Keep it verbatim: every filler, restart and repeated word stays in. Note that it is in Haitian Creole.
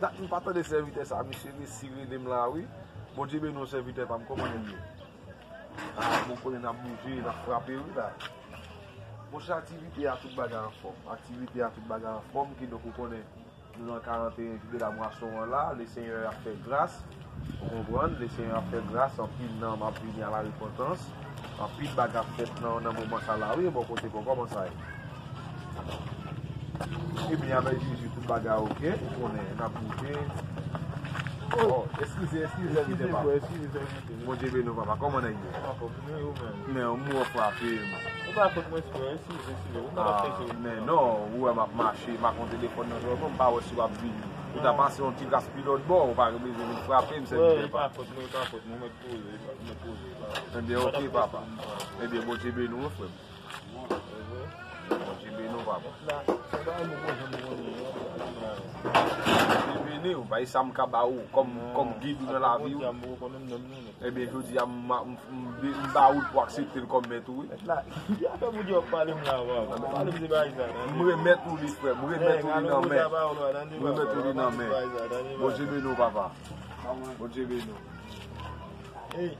Dat m pa tande sèvitè sa, misye resi rele m la wi. Bondye beni w sèvitè pa m, kòman nèg yo? Ah, bon, konnen n ap bouje, n ap frape wi la. Monchè, aktivite a tout bagay anfòm. Aktivite a tout bagay anfòm, kidonk ou konnen nou nan karannteyen jou de la mwason an la, Lesenyè ap fè gras. Ou konprann? Lesenyè ap fè gras, anpil nanm ap vini a la repantans. Anpil bagay ap fèt nan, nan moman sa la wi, bò kote pou kòman sa ye. Ebyen, avèk Jezi, tout bagay oke, ou konnen, n ap bouje. Oh, eskize, eskize, eskize, pa. Eskize, eskize, eskize. Bondye beni w, papa. Kòman nèg yo? Anfòm, men ou menm? Men, ou mò frape m. Ou pa fòt mwen, frè. Eskize, eskize. Ou pa fè sa. Men non, ou wè m ap mache, m ak yon telefòn nan zòrèy mwen, m pa wè si w ap vini. Ou ta pase yon ti gras pi lòt bò, ou pa bezwen vin frape m, sèvitè pa. Wi, pa fòt mwen, pa fòt mwen, mèt poze, mèt poze, pa fòt. Ebyen, oke, papa. Ebyen, Bondye beni w, frè m. Bondye beni w, papa. Bondye beni w, bay sa m ka ba ou kòm, kòm gid ou nan lavi w. Ebyen, jodi a, m, m, m, m ba ou pou aksepte l kòm mèt ou, wi. Mèt la, ki afè Bondye w ap pale m la, papa? Pale m de bagay sa, tande. M remèt ou li, frè, m remèt ou li nan men. M remèt ou li nan men. Bondye beni w, papa. Bondye beni w. Hey.